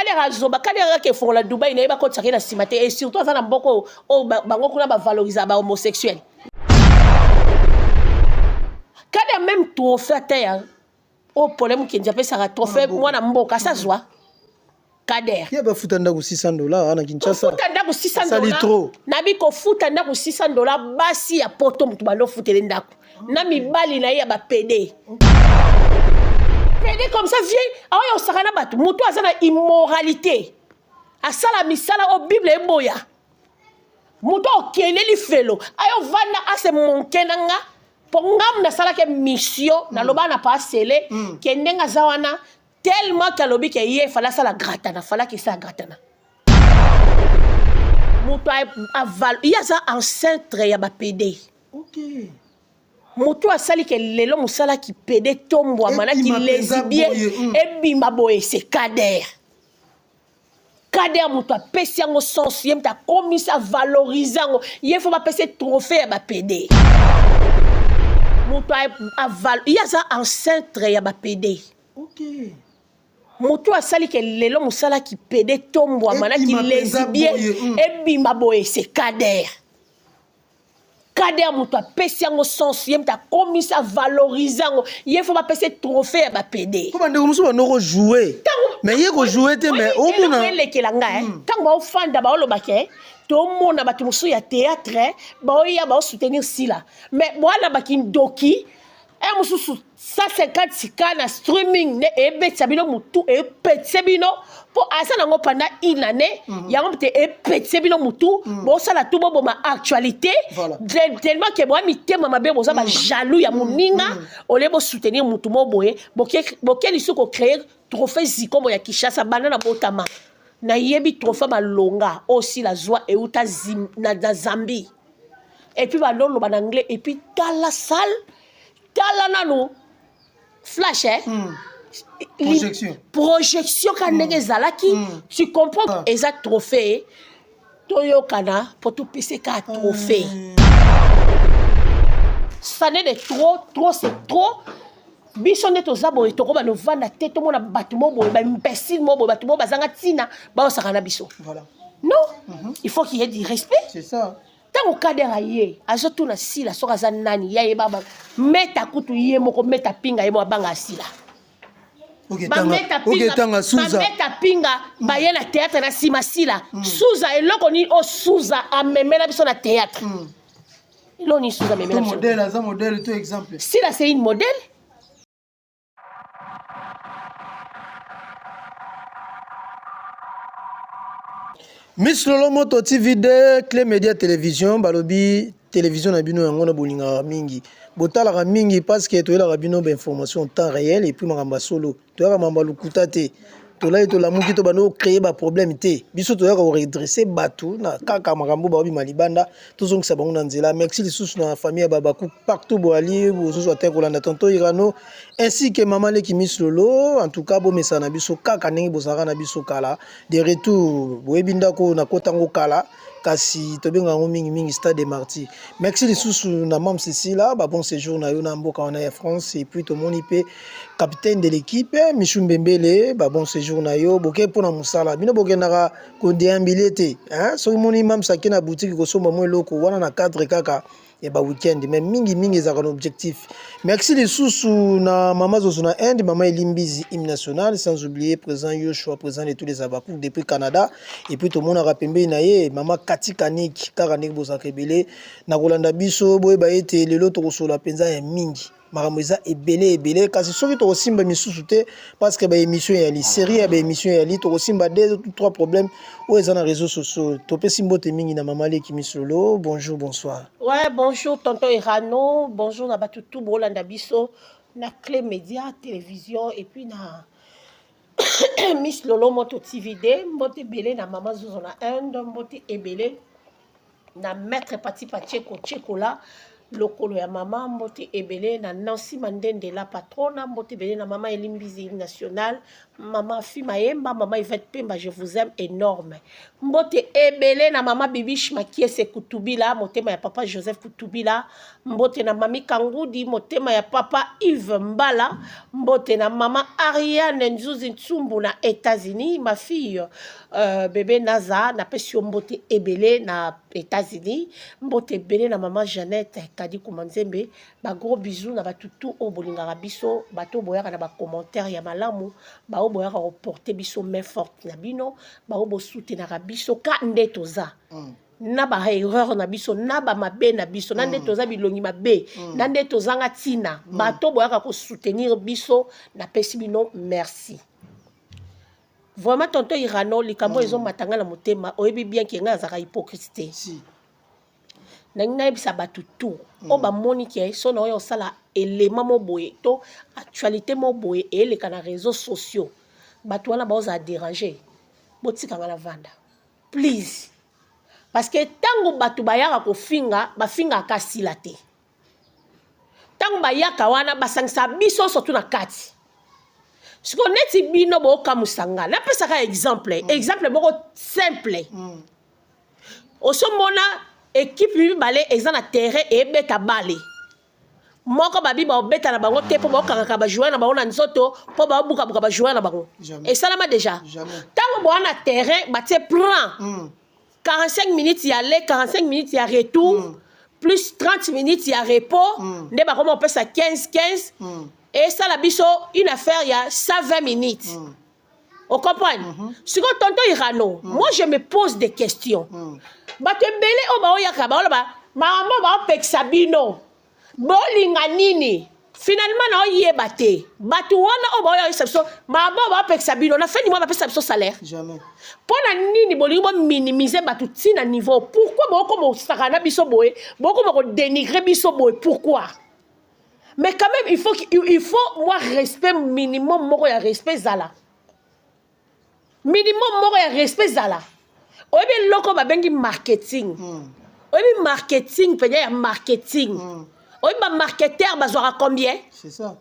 Kader azoba, Kader kaka efongola Dubai na ye bakotisaka ye na nsima te, et surtout aza na mboka oyo oyo bango kuna bavalorisa ba homosexuel. Kader même trophée ata ya oyo Pole Mukendi apesaka trophée mwana mboka asazwa Kader. Ye bafuta ndako 600 $ na Kinshasa. Kofuta ndako 600 $. Nabi kofuta ndako 600 $ basi ya poto mutu bando futele ndako. Na mibali na ye ya ba PD. PD comme ça vient aoya osaka na bato mutu aza na immoralité. Asala misala o Bible eboya. Mutu okende lifelo ayo vanda ase monke na nga po ngam nasalaki mission naloba na pasele ke ndenge aza wana tellement que alobi ke ye fallait asala gratana, fallait esala gratana. Moto ye aza ancêtre ya ba PD. Okay. Moto asali ke lelo mosala ki PD tombwama na ki lesbien ebima boye, c'est Kader. Kader moto apesi yango sens, ye moto akomisi avalorize yango, ye fo bapesi trophée ya ba PD. Moto ye aza ancêtre ya ba PD. Okay. Moto asali ke lelo mosala ki PD tombwama na ki lesbien ebima boye, c'est Kader. Kader moto apesi yango sens, ye moto akomisi avalorize yango, ye fo bapesi trophée ya ba PD. Po bandeko mosusu bando kojouer, mais ye kojouer te, mais omona elekela ngai ntango baofanda baoloba ke tomona bato mosusu ya théâtre baoya baosoutenir Sila, mais bwana bakindoki e mosusu 150 ka na streaming nde ebetisa bino mutu, epetise bino mpo aza nango pendant une année. Yango te epetise bino mutu, bosala tu boboma actualité tellement ke boya mitema mabe, boza bajaloux ya moninga. Olie bosoutenir mutu mo boye, boke lisusu kocréer trophée Zikombo ya Kinshasa. Banda na botama nayebi trophée malonga oyo Sila zwa euta na Zambie, et puis baloloba na anglais, et puis tala salle, tala nanu flash, eh? Projection. Projection ka ndenge ezalaki, tu comprends? Eza trophée toyokana mpo topesa ka trophée. Ça n'est de trop, trop c'est trop. Biso nde toza boye, tokoba novanda te, tomona bato mo boye, baimbécile mo boye, bato mo bazanga ntina baosaka na biso. Non, il faut qu'il y ait du respect. C'est ça. Ntango Kader aye azotuna Sila soki aza nani, ye ayeba meta kutu ye moko meta pinga, ye moko abanga asila. Bameta pinga baye na théâtre na nsima Sila Suza. Eloko nini oyo Suza amemela biso na théâtre? Eloko nini Suza amemela biso? Modèle, aza modèle to exemple. Sila, c'est une modèle. Miss Lolo Moto TV de Clé Média Télévision, balobi télévision na bino yango na bolingaka mingi, botalaka mingi, parce que toyelaka bino bainformation en temps réel et puis makambo ya solo. Toyaka makambo ya lokuta te. Tolali, tolamuki, to bando créer baproblème te. Biso toyaka koredresser bato na kaka makambo baobima libanda, tozongisa bango na nzela. Merci lisusu na famille ya Babaku partout boali, bozozwa te kolanda tonton Irano ainsi que mama leki Miss Lolo. En tout cas, bomesana na biso kaka ndenge bozalaka na biso kala. De retour, boyebi ndako nakotango kala, kasi tobenga yango mingimingi Stade de Martyr. Merci lisusu na mam Cécila, babon séjour na yo na mboka wana ya France. Et puis tomoni mpe capitaine de l'équipe Michu Mbembele, babon séjour na yo. Boke mpona mosala, bino bokendaka kodéambuler te. Soki moni mam sake na boutique kosomba mwa eloko wana na cadre kaka ya ba week-end, mais mingi mingi ezalaka na objectif. Merci lisusu na mama Zozo na Inde, mama Elimbizi, hymne national, sans oublier président Yoshua, président de tous les Abakouk depuis Canada. Et puis tomonaka pembeni na ye mama Kati Kanik. Kaka ndenge bozalaka ebele na kolanda biso, boyeba ete lelo tokosola mpenza ya mingi, makambo eza ebele ebele, kasi soki tokosimba misusu te, parce que baémission eyali série ya baémission eyali, tokosimba deux ou trois problèmes oyo eza na réseaux sociaux. Topesi mbote mingi na mama leki Miss Lolo. Bonjour, bonsoir. Ouais, bonjour tonton Irano, bonjour na bato tout bolanda biso na Clé Média Télévision et puis na Miss Lolo Moto TVD. Mbote ebele na mama Zozo na Inde, mbote ebele na maître Pati Pacheco Chekola. Lokolo ya mama, mbote ebele na Nancy Mandende la patrona, mbote ebele na mama Elimbizi nationale, mama Fi Mayemba, mama Yvette Pemba, je vous aime énorme. Mbote ebele na mama Bibiche Makiese Kutubila, motema ya papa Joseph Kutubila, mbote na mami Kangudi, motema ya papa Yves Mbala, mbote na mama Ariane Nzuzi Ntsumbu na États-Unis, ma fille bébé Naza, napesi yo mbote ebele na États-Unis, mbote ebele na mama Jeannette Kadi Kumanzembe, ba gros bisous na bato tout oyo bolingaka biso, bato oyo boyaka na ba commentaire ya malamu, baoyo boyaka koporter biso main forte na bino, baoyo bosoutenaka biso ka nde toza na ba erreur na biso, na bamabe na biso, na nde toza bilongi mabe, na nde tozanga ntina. Bato boyaka kosoutenir biso, napesi bino merci vraiment. Tonton Irano, likambo ezomata ngai na motema. Oyebi bien ke ngai azalaka hypocrite te. Si. Ndenge nayebisa bato tout oyo bamoni ke so na oyo osala elema mo boye to actualité mo boye eyeleka na réseaux sociaux, bato wana baozala déranger, botikanga na vanda please, parce que ntango bato bayaka kofinga, bafingaka sila te. Ntango bayaka wana, basangisa biso surtout na kati. Sikoyo neti bino bookamusa nga, napesaka exemple, exemple moko simple. Osomona équipe mibale eza na terrain, eyebeta bale moko, babi baobeta na bango te mpo baokangaka bajoueur na bango na nzoto, mpo baobukabuka bajoueur na bango. Jamais. Esalama déjà. Jamais. Ntango boa na terrain, batie plan 45 minutes ya aller, 45 minutes ya retour, plus 30 minutes ya repos, nde bakoma kopesa 15 15, esala biso une affaire ya 120 minutes. Ocomprendre? Sikoyo, tonton Irano, moi je me pose des questions. Bato ebele oyo baoyaka, baoloba makambo baopekisa bino, bolinga nini finalement? Naoyeba te. Bato wana oyo baoyakisa biso makambo oyo baopekisa bino, na fin du mois bapesa biso salaire? Jamais. Mpo na nini bolingi bominimiser bato ntina niveau? Pourquoi bokoma kosaka na biso boye, bokoma kodénigrer biso boye? Pourquoi? Mais quand même, il faut moi respect minimum moko ya respect ezala, minimum moko ya respect ezala. Oyebi eloko babengi marketing? Oyebi marketing mpenza ya marketing? Oyebi bamarketeur bazwaka combien? C'est ça.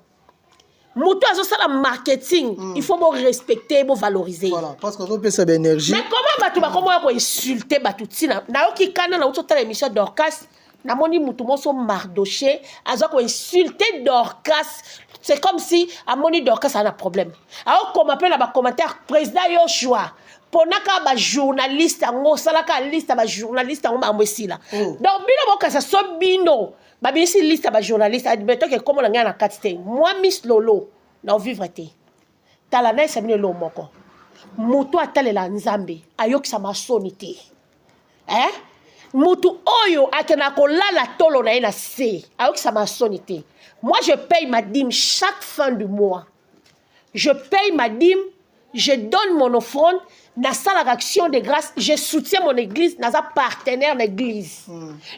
Moto azosala marketing, il faut borespecter, bovaloriser. Voilà, parce que ozopesa baénergie. Mais comment bato bakomoya koinsulter bato? Ntina nayoki kana, nauti otala émission Dorcas, namoni mutu moso Mardoché aza koinsulter Dorcas. C'est comme si amoni Dorcas aza na problème, aokoma mpe na bacommentaire: président Yoshua, mponaka bajournaliste yango, osalaka liste ya bajournaliste yango, makambo esila. Oh. Donc bino bokasa so bino babimisi liste ya bajournaliste, admettons ke komona ngai na kati te, moi Miss Lolo na ovivre te. Tala, nayesa bino eloko moko: moto atalela Nzambe ayokisama soni te, eh? Mutu oyo akendaka kolala tolo na ye na se ayokisama soni te. Moi, je paye ma dîme chaque fin du mois. Je paye ma dîme, je donne mon offrande, nasalaka action de grâce, je soutiens mon église, naza partenaire na église.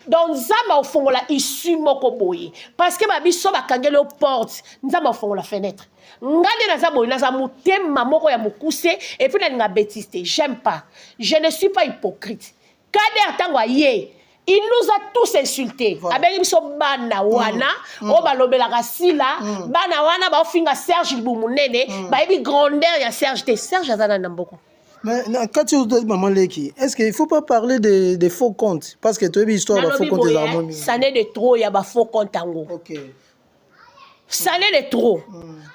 Donc Nzambe aofongola issue moko boye, parce que babiso bakangeli yo porte, Nzambe aofongola fenêtre. Nga nde naza boye, naza motema moko ya mokuse et puis nalinga bêtise te. J'aime pas, je ne suis pas hypocrite. Kader, ntango aye, il nous a tous insultés. Abengi biso bana wana oyo balobelaka sila, bana wana baofinga Serge Libumu monene, bayebi grandeur ya Serge te. Serge aza nani na mboka? Mais na kati oyo, maman leki, est-ce qu'il faut pas parler de faux comptes? Parce que toyebi histoire ba faux Nalobi comptes ezalaka mwa boye, mingi. Ça n'est de trop ya bafaux compte yango. Ça n'est de trop.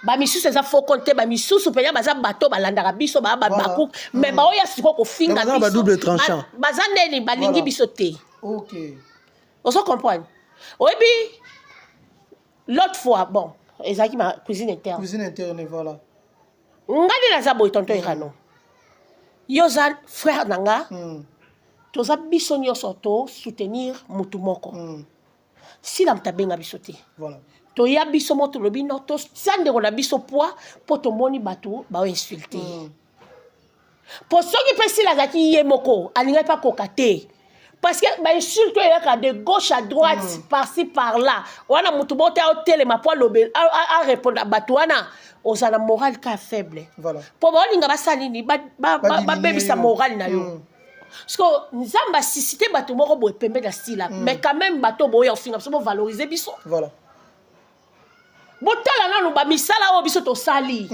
Bamisusu eza faux compte te, bamisusu mpenza baza bato balandaka biso, baa babaku, mais baoya sikoyo kofinga Donc, baza na ba biso. double tranchant. Baza ndeni balingi biso te. Ozo comprendre? Oyebi, l'autre fois, bon, ezalaki ma cuisine interne. Cuisine interne, voilà. Nga nde naza boye, tonton Irano, yo oza frère na nga. Toza biso nyonso to soutenir mutu moko. Sila moto abenga biso te. Toya biso mo, tolobi no, totia ndeko na biso poids, mpo tomoni bato baoinsulter ye. Mpo soki mpe Sila azalaki ye moko, alingaki mpe akoka te, parce que bainsulte oyo eyaka de gauche à droite, par-ci par là wana, motu moko te aotelema mpo alobe, arépondre bato wana. Oza na morale ka faible. Mpo baolinga basala nini? Badiminuer Babebisa yo. morale na yo. Parce que Nzambe asuscite bato moko boye pembeni ya Sila, mais quand même bato boya ofinga biso, bovalorize biso. Voilà. Botala nanu bamisala oyo biso tosali.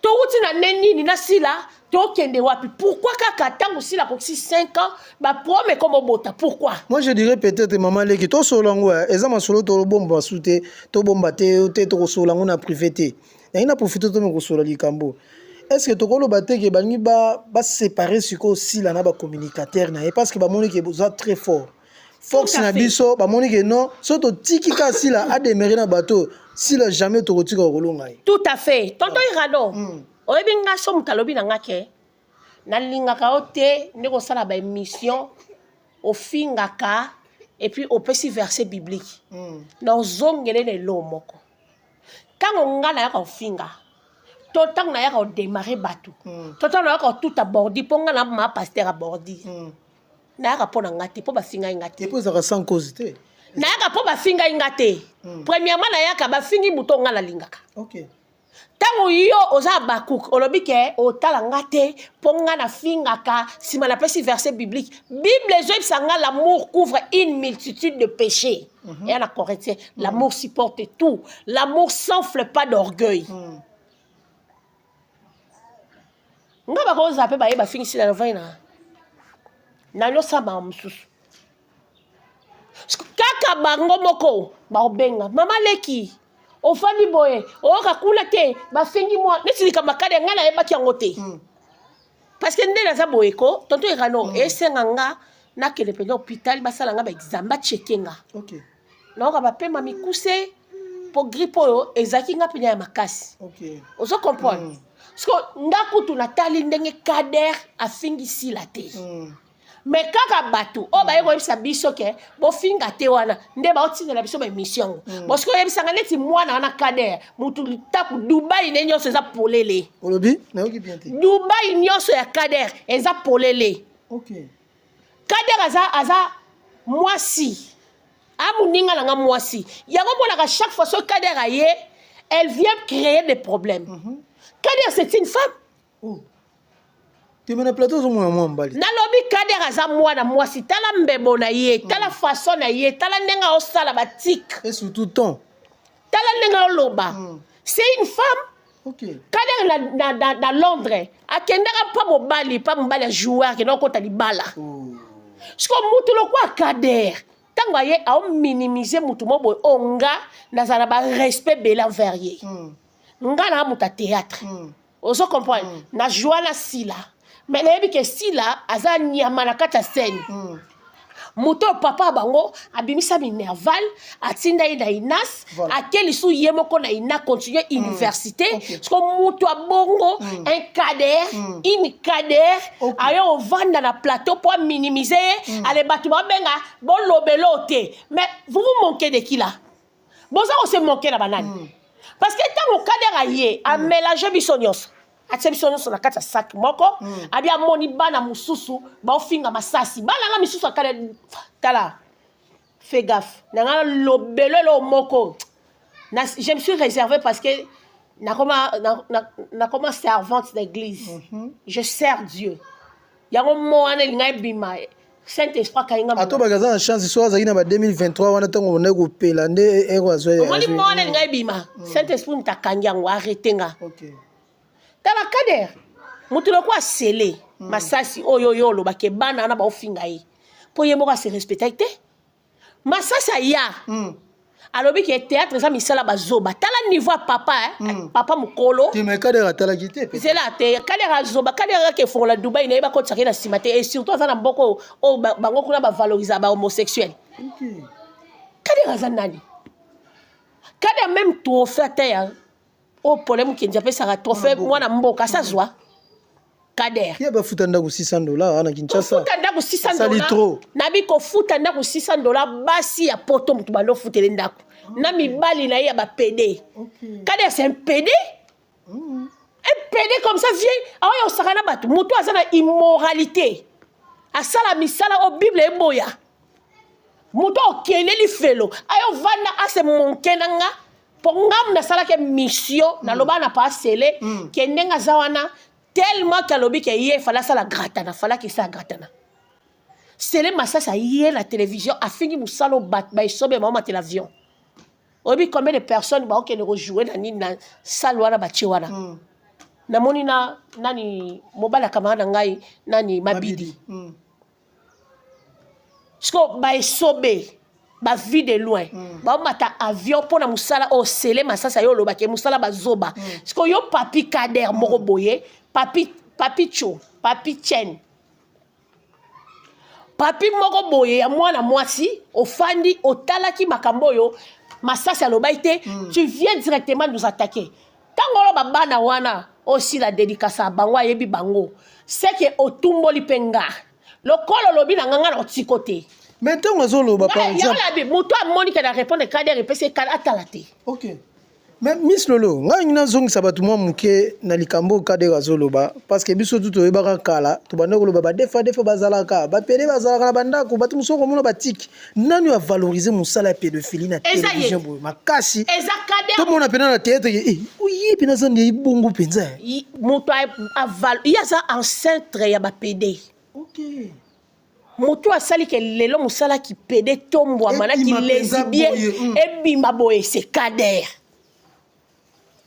Towuti na nde nini na Sila, tokende wapi? Pourquoi kaka ntango Sila akokisi 5 ans, baproblème ekoma obota? Pourquoi? Moi, je dirais peut-être, mama leki, tosolola yango, eza masolo tobomba basu te, tobomba te te, tokosolola yango na privé te. Yangi na profite tome kosolola likambo. Est ce que tokoloba te ke balingi baséparer sikoyo Sila na bacommunicateur na ye, parce que bamoni ke boza très fort, force na biso, bamoni ke non, so totiki kaka Sila ademere na bato, Sila jamais tokotika kolonga ye? Tout à fait, tonton Irano. Oyebi nga, so moto alobi na nga ke nalingaka yo te, nde kosala baémission ofingaka et puis opesi verset biblique, na ozongele na eloko moko. Ntango nga nayaka kofinga, to ntango nayaka kodémarrer bato, to ntango nayaka kotuta bordi, mpo nga na ma pasteur abordi, nayaka mpo na nga te, mpo bafingai nga te. Epo ezalaka sans cause te. Nayaka mpo bafingai nga te. Premièrement, nayaka bafingi moto nga nalingaka. Ntango yo oza Bakuk, olobi ke otala nga te mpo nga nafingaka, nsima napesi verset biblique. Bible ezoyebisa nga: l'amour couvre une multitude de péchés. Eya na Corinthien. L'amour supporte tout, l'amour s'enfle pas d'orgueil. Nga bakozala mpe baye bafingisi na novai na nalosambaka mosusu kaka bango moko baobenga mama leki, ofandi boye, oyoka kuna te, bafingi mwa neti likambo akade. Ngai nayebaki yango te, parce que nde naza boye ko, tonton Erano, esenga nga nakende mpenza hôpital, basala nga baexamen, bacheke nga. Nayoka bapema mikuse mpo grippe oyo ezalaki nga mpenza ya makasi. Ozo comprendre? Parce que nga kutu natali ndenge Kader afingi Sila te, mais kaka bato oyo baye koyebisa biso ke bofinga te wana nde baotindela biso baémission yango. Parce oyebisanga neti mwana wana Kader, mutu taku Dubai nde nyonso eza polele. Olobi, nayoki bien te. Dubai nyonso ya Kader eza polele. Kader aza mwasi, amoninga na nga mwasi yango monaka chaque fois soki Kader aye, elle vient créer des problèmes. Kader, c'est une femme. Oh. Teme na plateau ozomona mwa mobali. Nalobi Kader aza mwana mwasi. Tala mbebo na ye, tala façon na ye, tala ndenge aosala batike. Et surtout ton Tala ndenge aoloba. C'est une femme. Kader na Londres akendaka mpa mobali, mpa mobali ya joueur, akendaka okota libala. Siko mutu lokwa Kader, ntango aye aominimize mutu mo boye, oyo nga nazala na barespect ebele envers ye. Nga na moto ya théâtre, ozo comprendre? Na joie na Sila, mais nayebi ke Sila aza nyama na kati ya scène. Moto oyo papa ya bango abimisa minerval, atinda ye na INAS. Ake lisu ye moko na INA, continue université. Parce que moto abongo, un Kader, une Kader, aye ovanda na plateau mpo aminimize ye. Ale bato babenga bolobelo te, mais vous vous moquez de qui là? Boza kose moquer na banani? Parce que ntango Kader aye amélange biso nyonso, atie biso nyonso na kati ya sac moko, abi amoni bana mosusu baofinga masasi, bana nga misusu akale. Tala, fais gaffe na nga lobelo eloko moko na, je me suis réservé parce que nakoma nakoma servante d'église. Je sers Dieu. Yango mo wana elinga ebima, Saint Esprit akangi nga. Ato baki aza na chance, so azalaki na ba 2023 wana, ntango ondaki kopela nde ero azwa. Omoni, mo wana elinga ebima, Saint Esprit moto akangi yango, arrête nga. Tala Kader, moto loko asele masasi oyo oyo olobaki bana wana baofinga ye, mpo ye moko ase respectaki te. Masasi aya, alobi ke théâtre eza misala bazoba. Tala niveau ya papa, eh? Papa mokolo. Te, mais Kader atalaki te peut-être. Zela te, Kader azoba. Kader kaka efongola Dubai na ye, bakotisaka ye na nsima te. Et surtout aza na mboka oyo oyo bango kuna bavalorisaka bahomosexuel. Kader aza nani? Kader, même trophée ata ya oyo Pole Mokendi apesaka trophée mwana mboka, asazwa Kader. Ye bafuta ndako 600 $ wana Kinshasa. Kofuta ndako 600 Asali dollars. trop. Nabi kofuta ndako 600 $, basi ya poto moto bando ofutele ndako na mibali na ye ya bapédé. Kader, c'est un pédé. Un pédé comme ça vient aoya osaka na bato. Moto aza na immoralité, asala misala oyo Bible eboya. Moto okeleli felo, ayo vanda ase monke na nga, mpo ngamu nasalaki mission, naloba na paasele ke ndenge aza wana. Tellement que alobi ke ye fallait asala gratana, fallait akesa gratana. Sele Masasi aye na télévision afingi mosala oyo bato baesobe baomatela avion. Oyebi combien de personnes baokende kojouer na nini na salle wana batie wana? Namoni na nani, mobali ya camarade na ngai, nani, Mabidi. Siko baesobe bavue de loin baomata avion mpo na mosala oyo Sele Masasi aye olobaki mosala bazoba. Siko yo Papi Kader moko boye, Papi, Papi Cho, Papi Chen, papi moko boye ya mwana mwasi, ofandi otalaki makambo oyo Masasi alobaki te. Tu viens directement nous attaquer. Ntango oloba bana wana osila dédicace ya bango, ayebi bango, seke otumboli mpe nga lokola olobi na nga, nga na otiko te. Mais ntango azoloba, par exemple, yango moto amoni ke na répondre Kader, epesi ekala atala te. Ok, mais Miss Lolo, ngai ngi nazongisa bato mwa moke na likambo oyo Kader azoloba, parce que biso tu toyebaka kala, tobanda koloba badefa defa bazalaka, bapédé bazalaka na bandako, bato mosusu komona batiki nani oyo avaloriser mosala ya pédophilie na Eza ye. télévision boye makasi. Eza Kader. Tomona mpena na théâtre ke eh, oye mpena aza nde bongo mpenza. Moto ye aza ancêtre ya bapédé. Moto asali ke lelo mosala kipédé tombwama na Ebima mpenza kilesbien boye. Ebima boye, c'est Kader.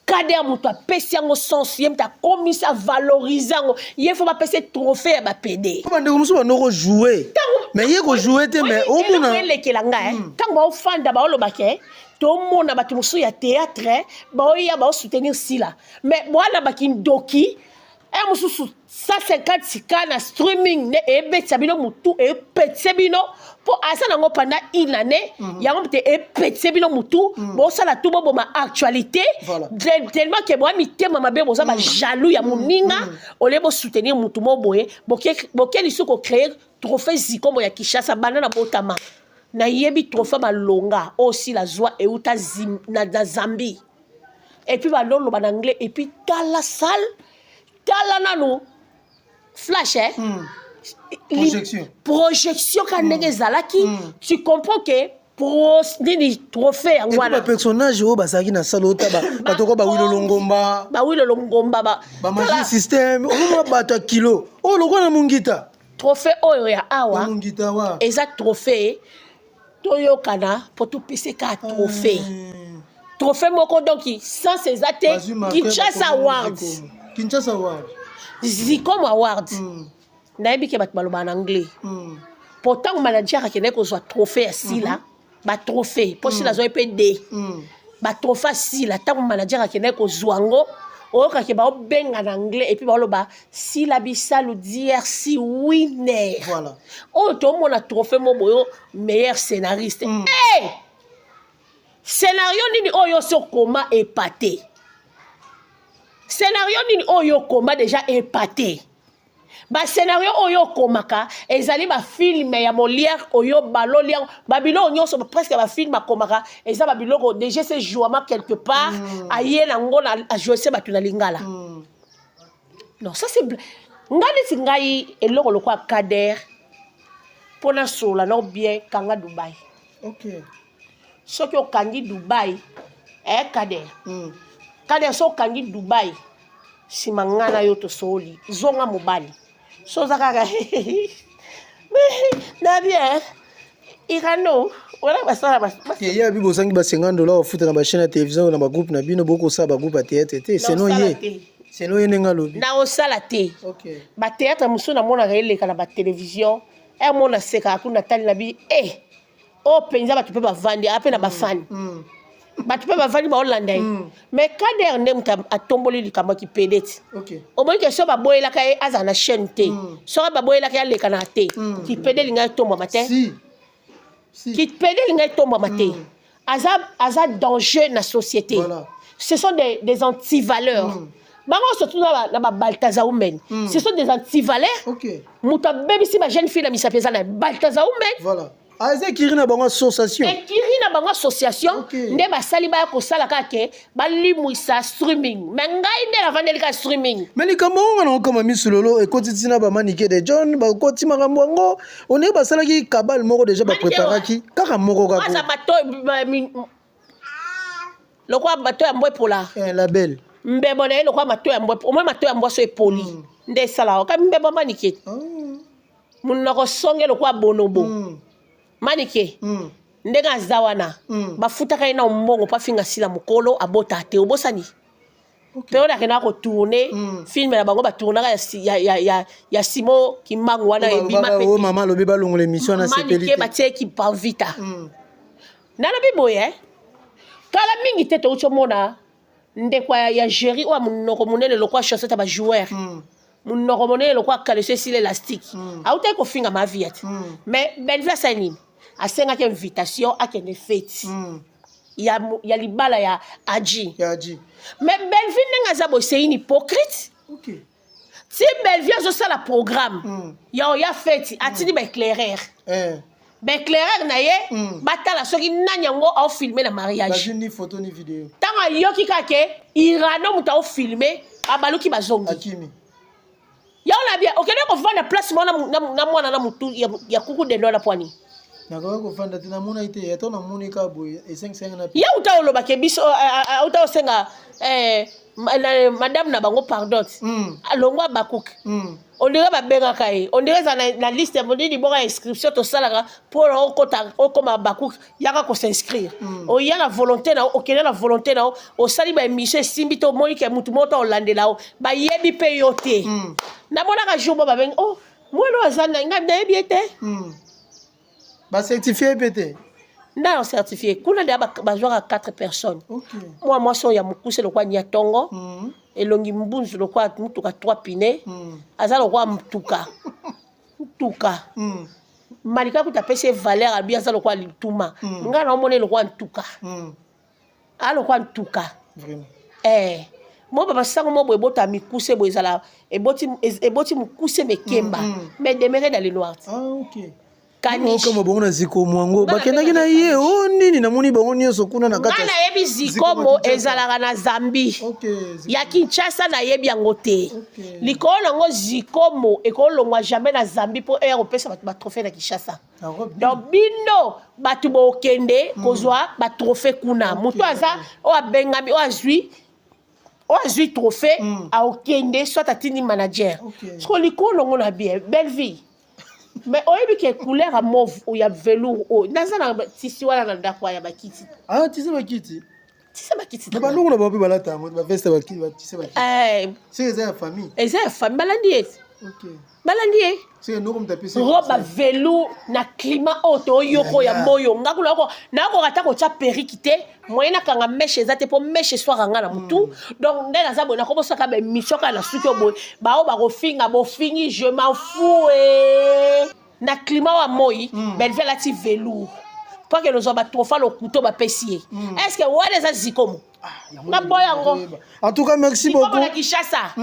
Kader moto apesi yango sens, ye moto akomisi, avaloriser yango. Ye faut bapesi trophée ya bapédé. Po bandeko mosusu bando kojouer, mais ye kojouer te, mais omona elekela ngai ntango baofanda baoloba ke tomona bato mosusu ya théâtre baoya baosoutenir Sila, mais bwana bakindoki e mosusu 150 ka na streaming nde ebetisa bino motu, epetise bino mpo aza nango pendant une année. Yango te epetise bino motu, bosala tu boboma actualité. Tellement ke boya mitema mabe, boza bajaloux ya moninga. Olie bosoutenir motu mo boye, boke lisusu kocréer trophée Zikombo ya Kinshasa. Banda na botama nayebi trophée malonga oyo Sila zwa euta na Zambie, et puis baloloba na anglais, et puis tala salle, tala nanu flash, eh? Projection. Projection ka ndenge ezalaki, tu comprends ke nini trophée yango wana. Bapersonnage oyo bazalaki na sale, ota bato ko bawilolo ngomba. Bawilolo ngomba ba bamagie système, omona bato ya kilo oyo lokola na mongita. Trophée oyo ya awa na mongita wa eza trophée toyokana mpo topesa kaka trophée, trophée moko donc sens eza te. Bazwi marqueur, Kinshasa bakomi Awards. Zikomo. Kinshasa Award. Zikomo Award. Nayebi ke bato balobaka na anglais. Po ntango manager akendaki kozwa trophée ya Sila, batrophée, mpo Sila azwaki mpe d batrophée ya Sila, ntango manager akendaki kozwa yango, oyokaki baobenga na anglais et puis baoloba Sila Bisalu DRC winner. Oyo tomona trophée mo boyo, meilleur scénariste. Hey! Scénario nini oyo osi okoma epate? Scénario nini oyo okoma déjà epate? Bascénario oyo okomaka ezali bafilm ya Molière oyo baloli yango, babiloko nyonso presque bafilm akomaka eza babiloko déjà se jouama quelque part. Aye nango ajoue bato na lingala. Non, ça c'est ngai neti ngai eloko lokola Kader mpo nasolola nao bien, kanga Dubai. Soki okangi Dubai, eh, Kader. Kader, so okangi Dubai, nsima ngai na yo tosoli, zonga mobali. So oza kaka na bien irano wana basala Ye abi bozangi ba 50 $ ofuta na bachaîne ya télévision na bagroupe na bino, bokosala bagroupe ya théâtre te, selon Naosala ye. te. Selon ye ndenge alobi. Naosala te. Bathéâtre mosusu namonaka eleka na batélévision, emona sekaka kuna, tali na bi e oyo mpenza bato mpe bavandi aa mpe na bafani, bato mpe bavandi baolanda ye. Mais Kader nde moto atomboli likambo ya kipédé ti. Omoni ke so baboyelaka ye azala na chaîne te, soki baboyelaka ye aleka na te, kipédé elingai etombwama te. Si. Si. Kipédé elingai etombwama te. Aza, aza danger na société. Ce sont des antivaleurs bango, surtout na babaltazar Omen. Ce sont des antivaleurs. Moto abebisi bajeune fille na misapi eza na Baltazar Omen. Voilà. Ah, eza ekiri na bango association. Ekiri na bango association. Nde basali baya kosala kaka ke balimwisa streaming, mais ngai nde navandeli kaka streaming. Mais likambo yango nga na okama misu lelo ekoti ntina bamanike de John bakoti makambo yango, ondenge basalaki kabale moko déjà, Manike bapreparaki kaka moko aza kaka bato lokola bato ya mbwepola. Eh, label. Mbebo na ye lokola mato ya mbwa, omoni mato ya mbwa so epoli nde esalaka ka mbebo Manike. Monoko songe lokola bonobo. Manike, ndenge aza wana, bafutaka ye na mbongo mpo afinga Sila mokolo abota te, obosani? Période akendaka kotourner film na bango, batournaka ya Simo Kimbangu wana, ebima. Pe mama alobi balongola émission na sepeli. Manike, batieki Panvita. Nalobi boye, kala mingi te touti omona ndeko ya Géri oyo monoko monene lokola chaussette ya bajoueur, monoko monene lokola caleçon esila élastique, autaki kofinga Mavia te. Mais Bellevue asali nini? Asengaki invitation akende feti ya libala ya Aji. Ya Aji. Mais Bellevue, ndenge aza boye, c'est une hypocrite. Ti Bellevue azosala programme ya oya feti, atindi baéclaireur, baéclaireur na ye batala soki nani yango aofilmer na mariage. Bazwi ni photo ni video. Ntango ayoki kaka Irano moto aofilmer, abaluki, bazongi. Akimi. Yango na bia okende kovanda place moko na mwana na motu ya kuku dendo wana pwani. Nakoki kofanda te, namona te, ata namoni kaka boye esengisenga na. Ye uta olobake biso, uta osenga madame na bango pardon ti. Alongwa bakuke. Ondire babengaka ye, ondire eza na liste ya nini bongo ya inscription tosalaka mpona okota okoma bakuke, yaka kos'inscrire. Oya na volonté na yo, okende na volonté na yo, osali baémission, esimbi te, omoni ke mutu moko to olandela yo, bayebi mpe yo te. Namonaka jour bo babengi: "Oh, mwana oyo aza na ngai, nayebi ye te." Bacertifie mpe te. Nda certifié kuna nde bazwaka 4 personnes. Mwa mwasi oyo ya mokuse lokwa nyatongo, elongi mbunzu lokwa mutuka 3 pine, aza lokwa mutuka ntuka. Malika kuta apesi ye valeur, abi aza lokwa lituma. Ngai naomona ye lokwa ntuka, aa lokwa ntuka. Vraiment. Mo babasango mo boye ebota mikuse boye, ezala eboti mokuse mekemba, mais demeure dans le noir. Ah, ok. Kanish. Okama bango na Zikomo yango. Nga bakendaki na nabenga ye o nini, namoni bango nyonso kuna na kati Ngai nayebi Zikomo ezalaka na Zambie. Ya Kinshasa nayebi yango te. Likolo nango, Zikomo ekolongwa jamais na Zambie mpo eya kopesa bato batrophée na Kinshasa. Na robe. Donc bino bato bokende kozwa batrophée kuna, moto aza oyo abengami, oyo azwi trophée, aokende soit atindi manager. Siko likolo nango na bien belle vie, mais oyebi ke couleur ya mauve oyo ya velours oyo naza na tisi wana na ndako ya bakiti. Ah, tisi bakiti. Tisi bakiti. Na bandoko na bango mpe balata yango, baveste, batise bakiti. Seke eza ya famille. Eza ya famille, balandi ye. Balandi ye. Seke noko moto apesi. Robe velours na climat oyo toyoko ya moyo, nga kuna nakoka ata kotya perruque te, moyen nakanga mèche eza te, mpo mèche eswaka nga na motu. Donc nde naza boye, nakobosaka baémission kaka na suki oyo boye, bao bakofinga, bofingi, je m'en fous. E na climat wa moi, Bellevue alati velours mpo akende ozwa batrophée lokuto bapesi ye. Est ce que wana eza Zikomo? Naboya yango. En tout cas, merci Zikomo beaucoup. na Kinshasa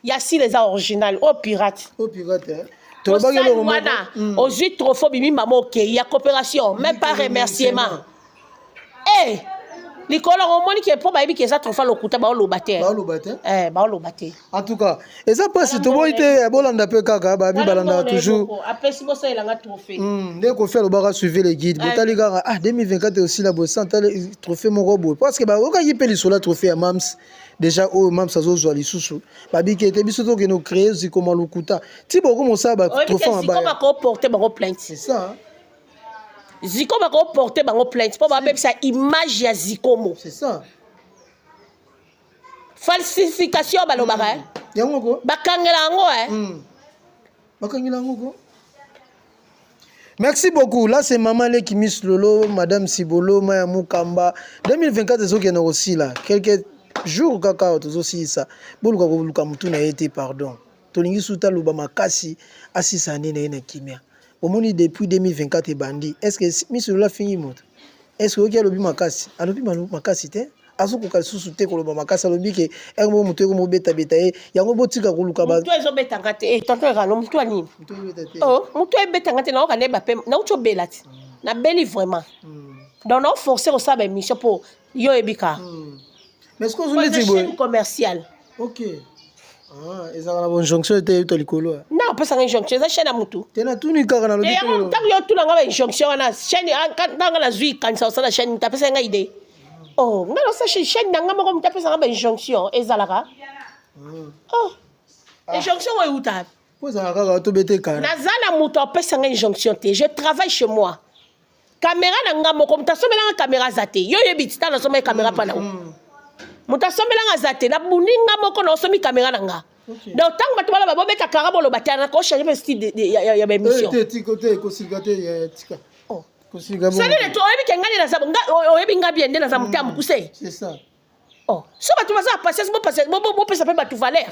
ya sile eza original, oyo pirate. O pirate, eh? Tolobaki Osali eloko moko. wana, ozwi trophée, obimi mama, okei ya coopération, même pas remerciement. E likolo yango, omoni ke mpo bayebi ke eza trophée lokuta, baoloba te. Baoloba te. Baoloba te. En tout cas, eza mpasi, toboyi te, bolanda mpe kaka babi, balandaka toujours. Apesi bosalelanga trophée. Nde Kofi alobaka: "Suivez le guide." Botali kaka, ah, 2024 osila boye sans tali trophée moko boye, parce que bayokaki mpe lisolo ya trophée ya Mams déjà, oyo Mams azozwa lisusu. Babiki ete biso tokende ocréer Zikoma lokuta ti boko mosala Oyebi batrophée ke Ziko mabaya. bakoporte bango plainte. C'est ça, hein? Ziko bakoporte bango plainte mpo babebisa image ya Zikomo. C'est ça. Falsification balobaka, eh? Yango ko. Bakangela yango, eh? Bakangela yango ko. Merci beaucoup. Là, c'est Maman Leki Miss Lolo, Madame Sibolo, Maya Mukamba. 2024, ezokende kosila. Quelques jours kaka tozosilisa. Boluka koluka mutu na ye te, pardon. Tolingi suta loba makasi, asisa nde na ye na kimia. Omoni, depuis 2024 ebandi, est-ce que Miss Lolo afingi moto? Est-ce que oyoki alobi makasi? Alobi makasi te. Azokoka lisusu te koloba makasi, alobi ke ere moko moto eko mobetabeta ye. Yango botika koluka ba. Motu ezobetanga te. Tonton Erano, motu ya nini? Moto ezobeta te. Oh, motu ebetanga te, naoka nde bape nauti obela ti, nabeli vraiment. Donc naoforce kosala baémission mpo yo oyebi ka. Mais est-ce que ozoli neti boye? Chaîne commerciale. Ok, ah, ezalaka na bainjonction ete euta likolo? Na opesanga injonction, eza chaîne ya mutu. Te, natuni kaka, nalobi. Te, yango ntango yo otunanga bainjonction wana, chaîne, ntango nazwi kanisa kosala chaîne, mutu apesanga idée. Oh, nga naosa chaîne na nga moko, moto apesanga bainjonction ezalaka. Oh, injonction oyo euta? Po ezalaka kaka tobete kara. Naza na moto apesanga injonction te. Je travaille chez moi, caméra na nga moko, moto asombelanga caméra aza te. Yo oyebi ti tala nasombaki caméra mpa na moto asombelanga aza te. Nabundi nga moko, naosombi caméra na nga. Donc ntango bato baloba bobeta kara, boloba te, nakochange mpe style ya baémission. Te, tika te, kosilika te, tika. Oh. Kosilika bongo. Sali to oyebi ke ngai nde naza oyebi nga bien nde naza moto ya mokuse. C'est ça. Oh, so bato baza na patience, bopesa mpe bato valeur.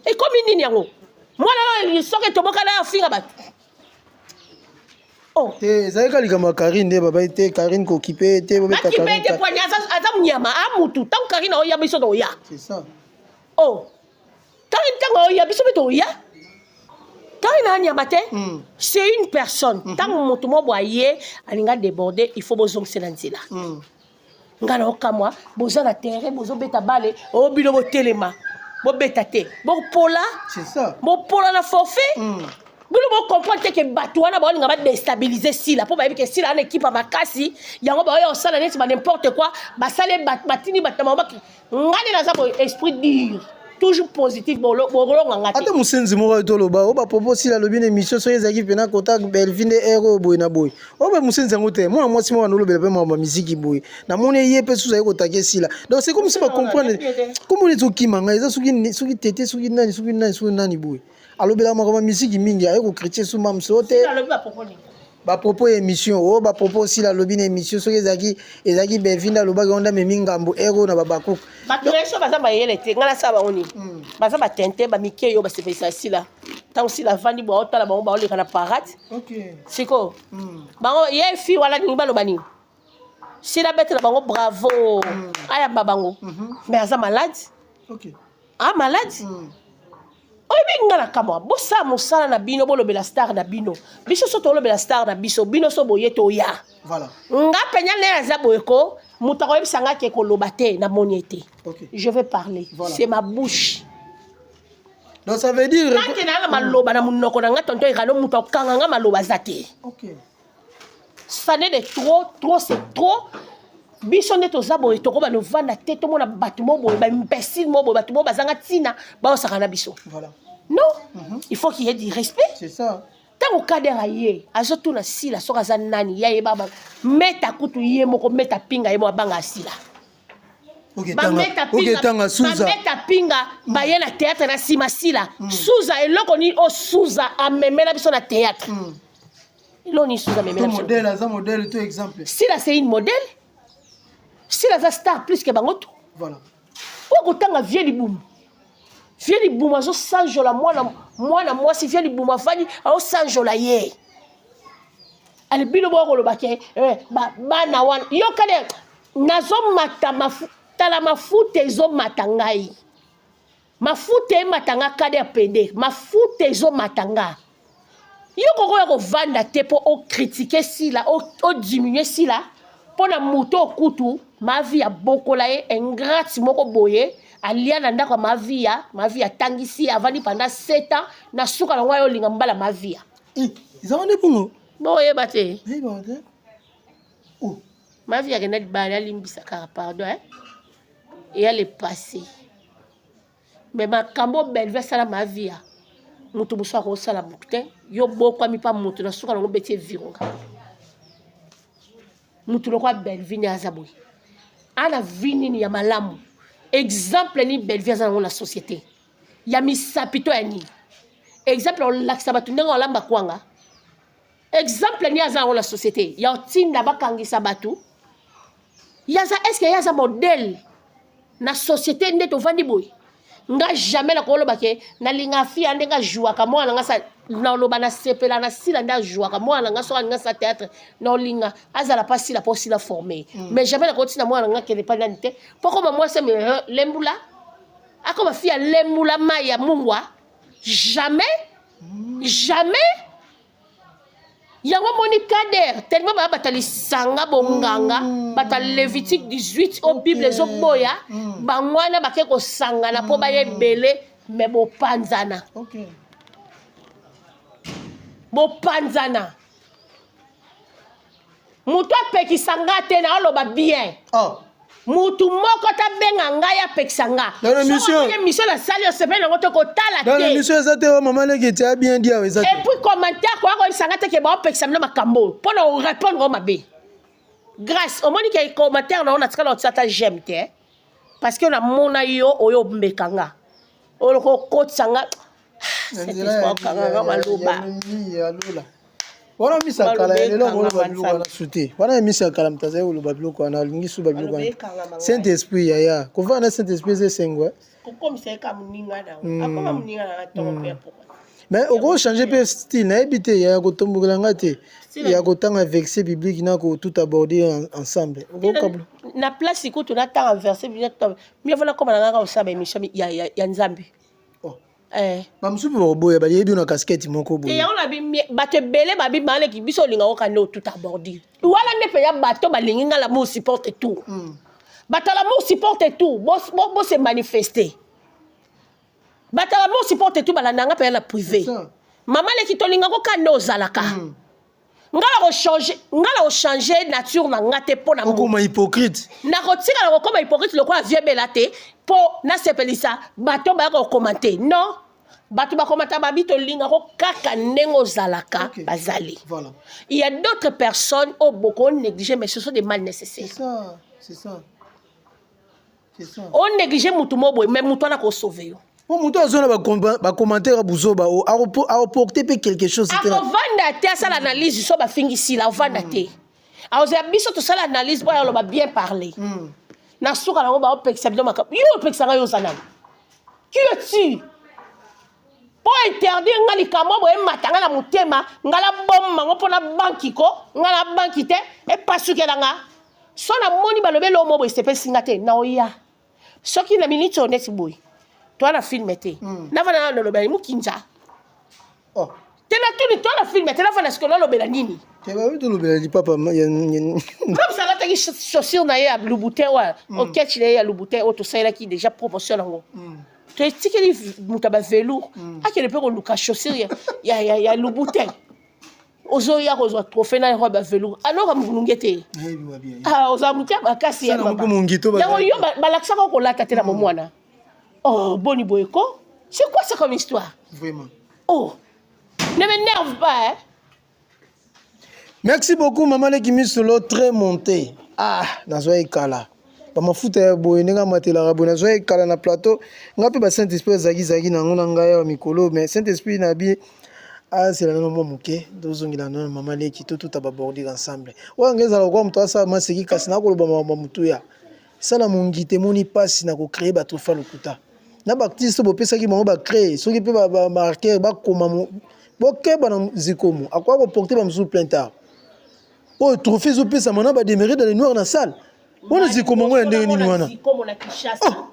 Ekomi nini yango? Mwana oyo soki etobokana, afinga bato. Oh. Te, ezalaki kaka likambo ya Karine nde babai te, Karine kokipe te, bobeta. Bakipe Karine te poani aza munyama a mutu. Ntango Karine oya, biso toya. C'est ça. Oh, Karine, ntango oya, biso mpe toya. Karine anyama te. C'est une personne. Ntango moto mo boye aye alinga déborder, il faut bozongisela nzela. Nga na okamwa, boza na terrain, bozobeta bale oyo, bino botelema, bobeta te, bopola. C'est ça. Bopola na forfait. Bino bocomprendre te ke bato wana baolinga badéstabiliser Sila, mpo bayebi ke Sila wana équipe ya makasi. Yango baoya kosala neti ba n'importe quoi. Basali batindi bato na bango. Nga nde naza boye, esprit dur, toujours positif, bolonga nga te. Ata mosenzi moko oyo toloba oyo bapropos Sila alobi na émission, soki ezalaki mpena kota Belvi nde ere oyo boye na boye, oyo ba mosenzi yango te. Mwana mwasi moko anolobela mpe makambo ya miziki boye, namoni ye mpe susu aye kotake Sila. Donc c'est comme si bacomprendre kombo neti okima ngai eza soki tete, soki nani, soki nani, soki nani boye, alobelaka makambo ya miziki mingi, aye kocritiquer su mamso oyo te. Alobi bapropos nini? Bapropos ya émission oyo, bapropos osila alobi na émission, soki ezalaki Belvi nde alobaki yango, nde amemi ngambo ere oyo na babakuka. Bato na biso baza mayele te. Ngai nasala bango nini? Baza batente bamike oyo basepelisa Sila. Ntango Sila avandi, baotala bango, baoleka na parade. Sikoyo bango ye fi wana ningi baloba nini? Sila betela bango bravo, ayamba bango, mais aza malade. A malade. Oyebi nga na kamwa, bosala mosala na bino, bolobela star na bino. Biso so tolobela star na biso, bino so boye toya. Nga penya nde naza boye ko, moto akoyebisa nga ke koloba te, namoni ete je vais parler. C'est ma bouche. Donc ça veut dire Tanke naa na maloba na monoko na nga, tonton Irano, moto akokanga nga maloba aza te. Ça n'est de trop, trop c'est trop. Biso nde toza boye, tokoba novanda te, tomona bato mo boye, baimbécile mo boye, bato mo bazanga ntina, baosaka na biso. Non, il faut qu'il y ait du respect. C'est ça. Ntango Kader aye, azotuna Sila soki aza nani, ye ayeba meta kutu ye moko, meta pinga ye mo abanga asila. Oketanga Suza. Bameta pinga baye na théâtre na nsima Sila. Suza eloko nini oyo Suza amemela biso na théâtre? Eloko nini Suza amemela To biso? Modèle, aza modèle to exemple. Sila, c'est une modèle. Sila aza star plus que bango to. Oyo kotanga vie libumu, vie libumu azosanjola mwana mwasi, vie libumu afandi aosanjola ye. Ale bino boya koloba ke bana wana yokale nazomata tala mafuta ezomata ngai, mafuta emata nga. Kader pede, mafuta ezomata nga. Yo kokoya kovanda te mpo ocritiquer Sila, odiminuer Sila mpo na moto okutu mavi abokola ye, ingrate moko boye, alia na ndako ya mavia, mavi atangisi ye, avandi pendant 7 ans, na suka nango aye olinga mobala mavia. Ezaka nde bongo? Boyeba te. Nayebaka te. Oh. Mavi akenda libala, alimbisa kaka, pardon, eh? Eya le passé. Mais makambo Belve asala mavia, moto mosusu akosala motu te. Yo bokwami mpa moto, na suka nango beti evirunga motu lokola Belvi nde aza boye, ana vi nini ya malamu? Exemple nini Belvi aza nango na société ya misapi to ya nini? Exemple olakisa bato ndenge olamba kwanga. Exemple nini aza nango na société ya otinda bakangisa bato? Yaza, est ce que ye aza modèle na société nde tovandi boye? Nga jamais nakoloba ke nalinga fia ndenge ajouaka mwana nga sa, naloba nasepela na Sila nde ajouaka mwana nga. Soki alinga sa théâtre, naolinga azala mpa Sila mpo Sila forme. Mais jamais nakotina mwana nga kende mpa nani te, mpo koma mwasi lembula, akoma fille alembula mai ya mungwa. Jamais, jamais. Yango moni Kader, tellement baya bato ya lisanga bonganga, bato ya Lévitique 18 oyo Bible ezoboya. Bango wana bake kosangana mpo baya ebele, me bopanzana. Bopanzana, moto apekisa nga te, na oloba bien. Oh. Mutu moko tabenga ngai apekisa nga. Dans l'émission. Émission na sali osepeli nango te kotala te. Dans l'émission eza te oh, maman leki tu as bien dit awa eza te. Et puis commentaire koya koyebisa nga te ke baopekisa bino makambo oyo mpo na korépondre o mabe. Grâce omoni ke commentaire na yo natikala kotia ata j'aime te eh? Parce que namona yo oyo ombeka nga oyo okotisa nga maloba wana misa ya kala ya lelo akoloba biloko wana su te wana ya misa ya kala moto azali koloba biloko wana alingi su babiloko wana saint esprit yaya kovanda na saint esprit eza esengo eh. Mais okochange mpe style nayebi te ya kotombokela nga te ya kotanga verset biblique na ko tout aborder ensemble okokabula na place kutu natanga verset biblique mieux vaut nakoma na nga kaka kosala ba émission ya, ya, ya nzambe oh. Eh. bamosusu mpe bakoboya bayebi yo na casquette moko boye yango na bato ebele babi baleki biso olinga oka nde otuta bordure wana nde mpenza bato balingi nga l'amour supporte tout Bato ya l'amour supporte tout bose bo, bo se manifester Bato ya l'amour supporte tout balanda nga mpenza na privé mama leki tolinga ko nde ozalaka Nga na kochange nga na kochange nature na nga te mpo na okoma hypocrite. Nakotikala kokoma hypocrite lokola vieux Bella te mpo nasepelisa bato bayaka kokomante non bato bakomata babi tolinga ko kaka ndenge ozalaka okay. Bazali voilà. Il y a d'autres personnes oyo boko négliger mais ce sont des mal nécessaires. C'est ça, c'est ça. O néglige mutu mo boye mais mutu wana akosauve yo. Po mutu azo na ba commentaire ya buzoba o akoporte pe quelque chose te. Akovanda te asala analyse so bafingi sila avanda te. Akozela biso tosala analyse po aloba bien parler. Na suka nango baopekisa bino makambo. Yo opekisa ngai oza nani? Qui es-tu? Po interdire nga likambo boye emata nga na motema nga na bomba ngo mpo na banki ko nga na banki te epasukela nga so namoni balobi eloko moko boye esepelisi nga te naoya soki na miniti oyo neti boye toa na filme te navanda na nalobela mukinza oh. Te natuni toa na filme te navanda sikoyo nalobela nini te babi tolobela lipapa comme ça alataki chaussure na ye ya Louboutin oyo oketch na ye ya Louboutin oyo tosalelaki déjà promotion nango toetikeli moto ya bavelour akende mpe koluka chaussure ya, ya, ya, ya Louboutin ozoya kozwa trophée na robe ya velour alors molunge te ah, ozala moto ya makasi ya yango yo balakisaka kolata te na bomwana oh boni boye ko c'est quoi ça comme histoire? Vraiment. Oh, ne m'énerve pas hein. Merci beaucoup maman leki misolo très monté. Ah, nazwa ekala. Ba mafuta ya boye ndenge amatelaka boye nazwa ekala na plateau. Nga pe ba Saint Esprit azalaki zalaki nango na ngai awa mikolo mais Saint Esprit na bi azela nano mwa moke tozongela nano mama leki totuta ba bordure ensemble. Oyo nga ezala lokola moto asala maseki kasi nakoloba makambo ya motuya. Sala mongite emoni mpasi na ko créer ba trophée lokuta. Na ba artiste bopesaki bango ba créer soki pe ba, ba marquer bakoma bokeba na zikomo akoka koporte ba mosusu plainte awa. Oyo trophée ezopesama na ba demeure dans le noir na salle. Wana zikomo yango ya ndenge nini wana? Zikomo na Kinshasa. Oh!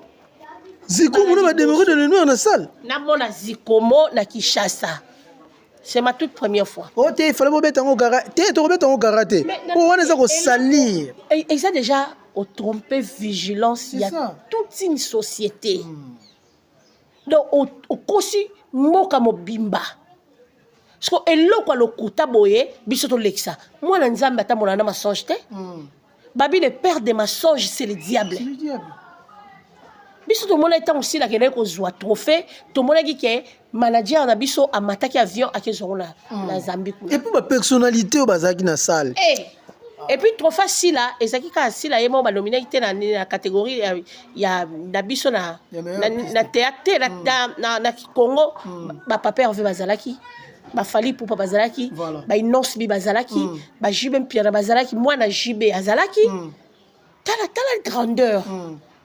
Zikomo na ba demeure dans le noir na salle. Namona zikomo na Kinshasa. C'est ma toute première fois. Oh te, il fallait bobeta yango kara. Te, tokobeta yango kara te. Po wana eza kosalir. Eza déjà otrompe vigilance ya toute une société. Donc okosi mboka mobimba. Siko eloko ya lokuta boye biso tolekisa. Mwana Nzambe atambola na mensonge te. Babi le père des mensonges c'est le diable. C'est le diable. Biso tomonaki ntango Sila akendaki kozwa trophée, tomonaki ke manager na biso amataki avion akezwa ngo na, na Zambie kuna. Et puis ba personnalité oyo bazalaki na salle. Eh. Et puis trophée Sila ezalaki kaka Sila ye moko banominaki te na, na catégorie ya, ya na biso na, na, na théâtre te na, na, na, na Congo ba papa Hervé bazalaki ba Fally Ipupa bazalaki voilà. ba Innoss'B bazalaki ba JB Mpiana bazalaki mwana JB azalaki tala tala grandeur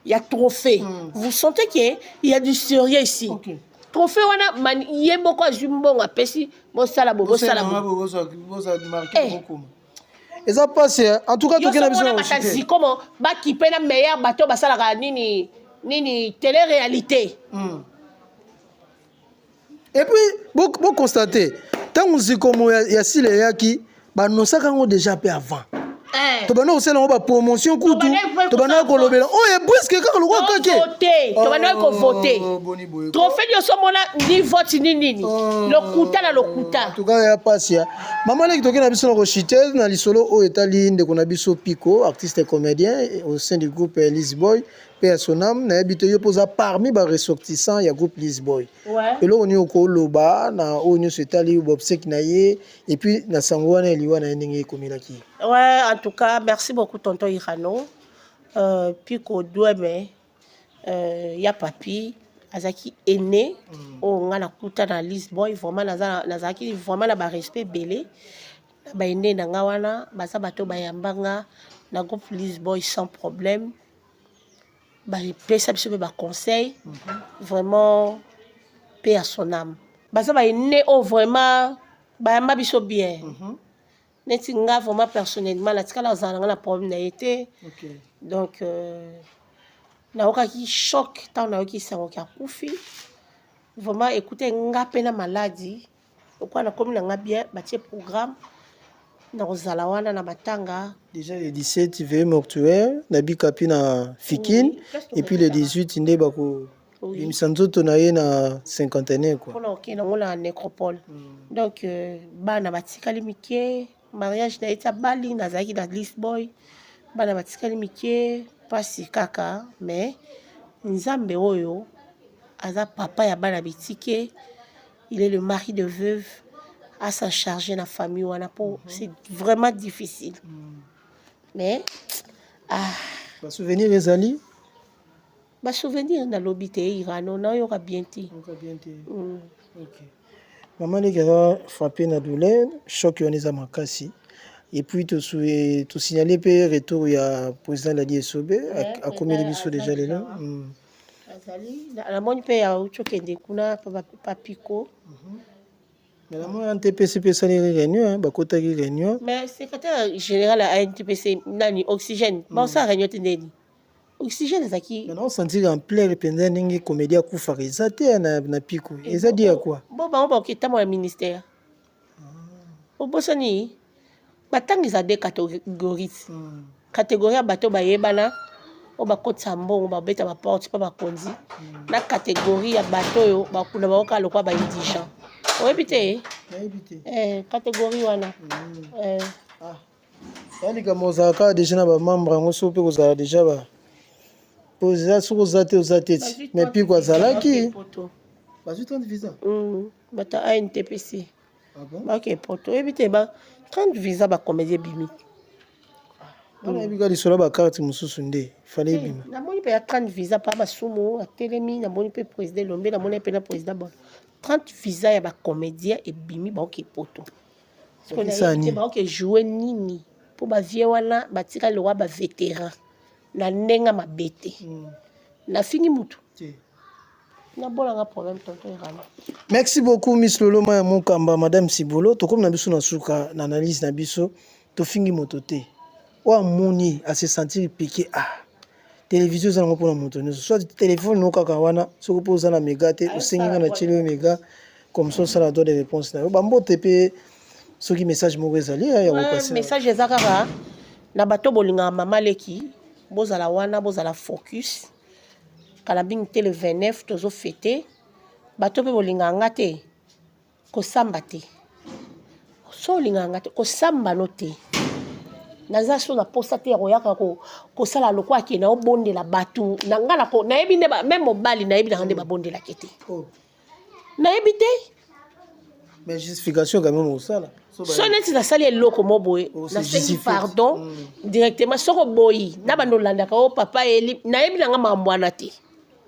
ya trophée vous sentez que il y a du sérieux ici okay. Trophée wana man, ye moko azwi mbongo apesi bosala bo bosala bo eh. Eza pasi en tout cas tokenda biso na bata zikomo bakipe na meilleur bato basalaka nini nini télé réalité Et puis bo, bo constater ntango zikomo ya, ya sila eyaki banosaka yango déjà mpe avant. Eh. Tobanda kosala yango bapromotion kutu, Tobandaki mpe tobandaki kosala kolobela oyo ebriske kaka lokwa kake. Tovote, tobandaki kovote. Oh, boni boye. Trophée nyonso omona ni vote ni nini. Oh. Lokuta na lokuta. En tout cas ya pasi ya mama leki. Toke na biso na koshite na lisolo oyo etali ndeko na biso Pico, artiste et comédien au sein du groupe Lisboy mpe ya Sonam. Nayebi te, yo mpo oza parmi baressortissant ya groupe Lisboy, eloko nini okoloba na oyo nyonso etali baobsèques na ye et puis na sango wana eliwa na ye, ndenge ekomelaki ye? Ouais, en tout cas, merci beaucoup, tonton Irano. Pico Dweme, ya papi, azalaki aîné oyo nga nakuta na Lisboy. Vraiment nazalaki vraiment na barespect ebele na baaînés na nga wana. Baza bato bayamba nga na groupe Lisboy sans problème, bapesa biso mpe baconseil. Vraiment, paix à son âme. Baza baaînés oyo vraiment bayamba biso bien. Neti nga vraiment personnellement, natikala kozala na nga na problème na ye te. Donc naokaki choc ntango nayoki sango ke akufi. Vraiment, ekute nga mpe na maladi lokola nakomi na nga bien, batie programme na kozala wana na matanga. Déjà le 17, veillée mortuaire na Bikapi na Fikine. Oui, place. Et puis le 18 nde bako bimisa nzoto na ye na Cinquantenaire quoi. Mpona kokende yango na nécropole. Donc bana batikali mike, mariage na ye ti abali, nazalaki na Lisboy, bana batikali mike, mpasi kaka. Mais Nzambe oyo aza papa ya bana bitike, il est le mari de veuve, asa chargé na famille wana, mpo c'est vraiment difficile, mais ah. Basouvenir ezali? Basouvenir, nalobi te, Irano, nayoka bien te. Oyoka bien te. Ok. Mama leki aza frappé na douleur, choc wana eza makasi. Et puis tosignale mpe retour ya président Ladi Esobe. Akomeli biso déjà lelo. Azali, namoni mpe auti okende kuna Papiko. Mais namoni ANTPC mpe esali réunion, bakotaki réunion. Mais secrétaire général ya ANTPC nani? Oxygène, baosala réunion te ndeni Oxygène ezalaki. Mais naosentir ampleur mpenza ndenge comédie akufaka eza te na Piko, eza di ya quoi? Bo bango bakoki ntango ya ministère, obosani batanga eza deux catégories: catégorie ya bato bayebana oyo bakotisa mbongo, babeta baporte mpo bakonzi, na catégorie ya bato oyo bakunda bango kaka lokwa baindigent. Oyebi te? Nayebi te. Catégorie wana. Ya likambo ozala kaka déjà na bamembre yango, soki mpe kozala déjà ba po eza, soki oza te, oza te ti. Mais Piko azalaki, bazwi 30 visa. Bato ya ANTPC. Ah bon? Bake poto, oyebi te? Ba 30 visa bacomédie ebimi. Wana yebi kaka lisolo ya bacarte mosusu nde fale ebima. Namoni mpe ya 30 visa pa Masumu atelemi, namoni mpe président Elombe, namoni mpe na président Bon. 30 visa ya bacomédien ebimi, baoke poto. Bakisa nini? Baoke joue nini? Mpo bavie wana batikali lokwa bavétéran na ndenge mabe te. Nafingi mutu? Te. Nabolanga problème, tonton Irana. Merci beaucoup, Miss Lolo Maya Mokamba, madame Sibolo. Tokomi na biso na suka na analyse na biso. Tofingi moto te. Oyo amoni ase sentir piqué, ah, télévision eza nango mpona moto nyonso, soit téléphone no kaka wana. Soki mpo oza na méga te, osengi nga na tieli yo méga, comme ça osala droit de réponse na yo. Bambote mpe soki message moko ezali ya kopase. Message eza kaka na bato bolingaka mama leki, bozala wana, bozala focus. Kala mingi te, le 29 tozofete. Bato mpe bolingaka nga te, kosamba te. So olingaka nga te, kosamba no te. Naza so na posa te ya koyaka kosala lokwa ake na obondela bato na nga. Nayebi nde même mobali nayebi nanga nde babondelaki te. Oh. Nayebi te. Mais justification quand même osala. So neti nasali eloko mo boye, nasengi pardon directement. Soki oboyi na bando olandaka o papa Eli, nayebi nanga makambo wana te.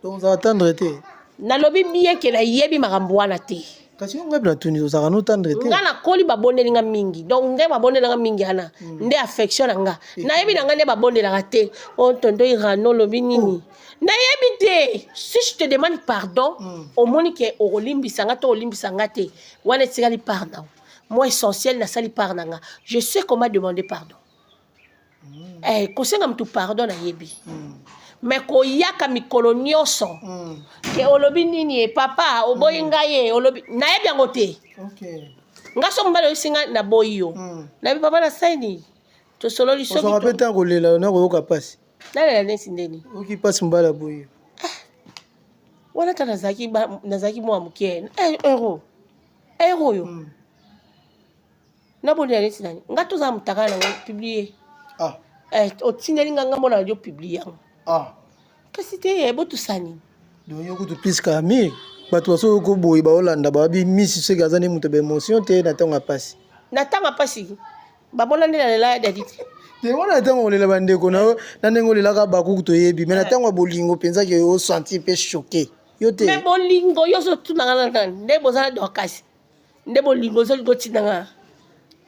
Donc ozala tendre te? Nalobi bien ke nayebi makambo wana te. Kasi yo ngai natuni, ozalaka no tendre te? Nga nakoli, babondeli nga mingi. Donc nde babondelanga mingi wana nde affection na nga. Nayebi na nga nde babondelaka te. O tonto Irano, olobi nini? Nayebi te. Si je te demande pardon, omoni ke okolimbisa nga to olimbisa nga te, wana etikali part na moi. Essentiel, nasali part na nga. Je sais comment demander pardon. Kosenga motu pardon nayebi, mais koyaka mikolo nyonso ke olobi nini e papa, oboyi ngai ye, olobi, nayebi yango te. Nga so mobali oyebisi nga naboyi yo, nayebi papa nasali nini. Tosololi. Ozwaka mpe ntango kolela na koyoka mpasi? Nalela neti ndeni? Oyoki mpasi mobala boye? Wana ta nazalaki mwa moke, euro euro oyo. Nabondela neti nani? Nga tozala motaka nango publie. Ah. Otindeli nga, nga mona yo publie yango. Ah. Kasi te, botusani. Donc yo kutu plus ka amir, bato basoki koboyi baolanda babi misi soki aza nde moto baémotion te na ntango ya mpasi. Na ntango ya mpasi bamona nde nalela ya dadi te. Te, wana na ntango kolela bandeko na yo na ndenge olelaka bakuku toyebi, mais na ntango ya bolingo mpenza ke osentir mpe choqué yo te? Mais bolingo yo ozotunanga na nani? Nde boza na Dorcas, nde bolingo ozolinga otindanga.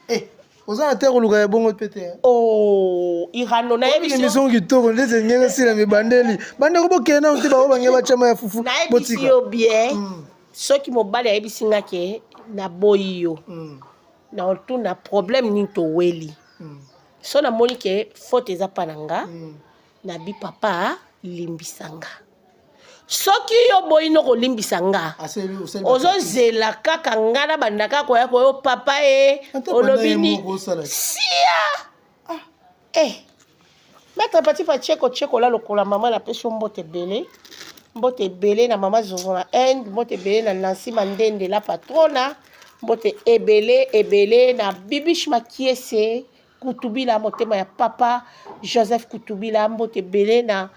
Eh, oza na te koluka ya bongo mpe te. Oh, Irano, nayebi. Émission kitoko ndeti ndenge esila mibandeli. Bandeko, bokende nano te, bango bange batiama ya fufu. Nayebisi botika yo bien, soki mobali ayebisi nga ke naboyi yo, na otuna problème nini toweli. So namoni ke faute eza mpa na nga, nabi: "Papa, limbisa nga." Soki yo boyi no kolimbisa nga, ozozela kaka nga na banda kaka koya koyo papa e Ata olobi banda ye ni moko osala. Sia eh, maître Pati Pacheko Chekola lokola mama, napesi yo mbote ebele, mbote ebele na mama Zozo na Inde, mbote ebele na Nancy Mandende la patrona, mbote ebele ebele na Bibish Makiese Kutubila, motema ya papa Joseph Kutubila, mbote ebele na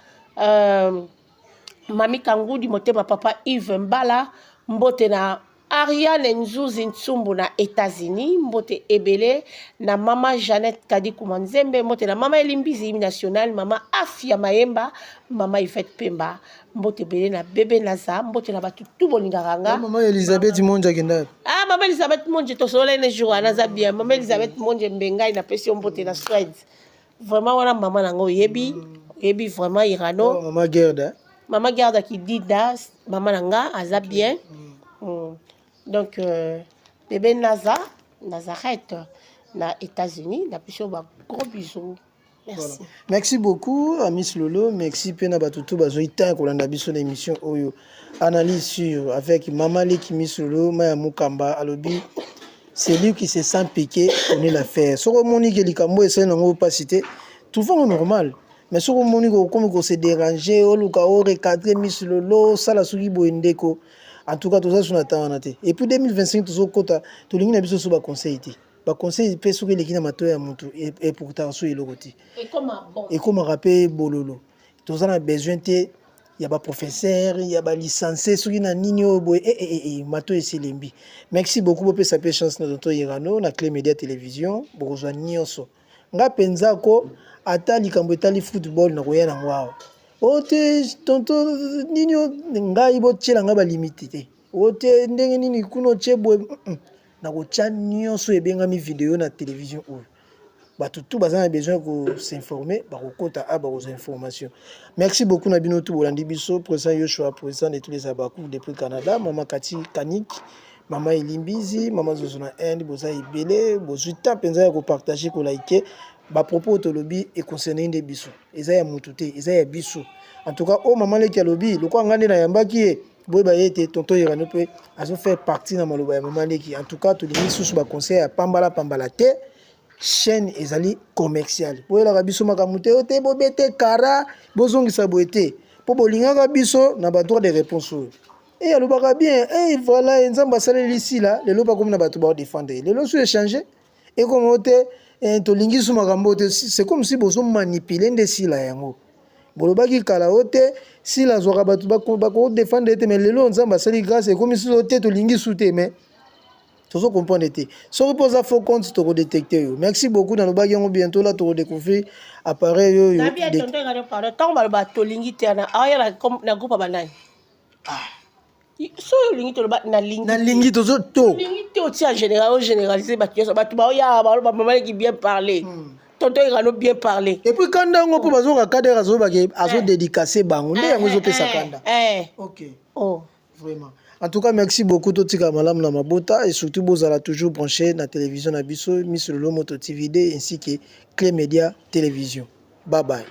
Mami Kangudi, motema papa Yves Mbala, mbote na Ariane Nzuzi Ntsumbu na États-Unis, mbote ebele na mama Jeannette Kadikuma Nzembe, mbote na mama Elimbizi national, mama Afia Mayemba, mama Yvette Pemba, mbote ebele na bebe Naza, mbote na bato tu bolingaka nga. Mama Elizabeth Monje akenda. Ah, mama Elizabeth Monje, tosolola ene jour wana, aza bien. Mama Elizabeth Monje Mbengai, napesi yo mbote na Swede. Vraiment wana mama nango oyebi, oyebi vraiment Irano. Mama Gerda. Mama Gerda Kidida, mama na nga aza bien. Donc bébé Naza Nazareth na États-Unis, napesi yo ba gros bisous, merci. Voilà. Merci beaucoup à Miss Lolo, merci mpe na bato tu bazwi temps ya kolanda biso na émission oyo, analyse sur avec Mama Leki Miss Lolo Maya Mukamba. Alobi: "Celui qui se sent piqué connaît l'affaire." Soki omoni ke likambo esali nango mpasi te, trouve yango normal, mais soki omoni kokomi kose déranger, oluka orecadre Miss Lolo, osala soki boye ndeko. En tout cas toza so na temps wana te. Et puis 2025 tozokota, tolingi na biso so baconseil te. Baconseil mpe soki eleki na matoyi ya motu, eportaka so eloko te. Ekoma bon. Ekomaka mpe bololo. Toza na besoin te ya baprofesseur, ya balicencié soki na nini oyo boye. Matoyi esi elembi. Merci beaucoup. Bopesa mpe chance na tonton Irano na Clé Média Télévision, bokozwa nyonso. Nga mpenza ko ata likambo etali football, nakoya nango awa. O te tonton nini ngai botiela ngai balimite te. O te ndenge nini kuna otie boye, nakotya nyonso ebengami video na télévision oyo. Bato tu baza na besoin kos'informer, bakokota a bakozwa information. Merci beaucoup na bino tu bolandi biso. Président Yoshua, président de tous les abakou depuis Canada, mama Kati Kanik, mama Elimbizi, mama Zozo na Inde, boza ebele, bozwi temps mpenza ya kopartage, kolike bapropos oyo tolobi. Econcerne nde biso, eza ya motu te, eza ya biso. En tout cas oyo mama Leki alobi, lokola ngai nde nayambaki ye, boyeba ye ete tonton Yerano mpe azofaire partie na maloba ya mama Leki. En tout cas tolingi lisusu baconseil ya pambala pambala te. Chaîne ezali commerciale, boyelaka biso makambo te oyo te bobete kara bozongisa boye te, mpo bolingaka biso na badroit de réponse oyo e alobaka bien. E voilà, Nzambe asaleli sila lelo, bakomi na bato baodefendre lelo. So échange ekoma te, tolingi so makambo te. C'est comme si bozomanipuler nde sila yango. Bolobaki kala o te sila azwaka bato bakodefendre te, mais lelo Nzambe asali grâce, ekomi susu te tolingi su te. Mais tozo comprendre te. Soki mpo oza faux compte, tokodétecte yo. Merci beaucoup. Nalobaki yango, bientôt la tokodécouvrir appareil oyo. Ntango baloba tolingi te, aya na groupe ya banani? Soki olingi toloba nalingi. Nalingi tozo to. Olingi te, otia général, ogénéralise bato nyonso. Bato baoya baloba: "Mama Leki bien parler, tonton Irano bien parler." Et puis kanda yango mpo bazoka kader azobake azodédicace bango nde yango ezopesa kanda. Ok. Oh. Vraiment, en tout cas merci beaucoup. Totika malamu na mabota et surtout bozala toujours branché na télévision na biso, Miss Lolo Moto TV ainsi que Clé Média Télévision. Bye bye.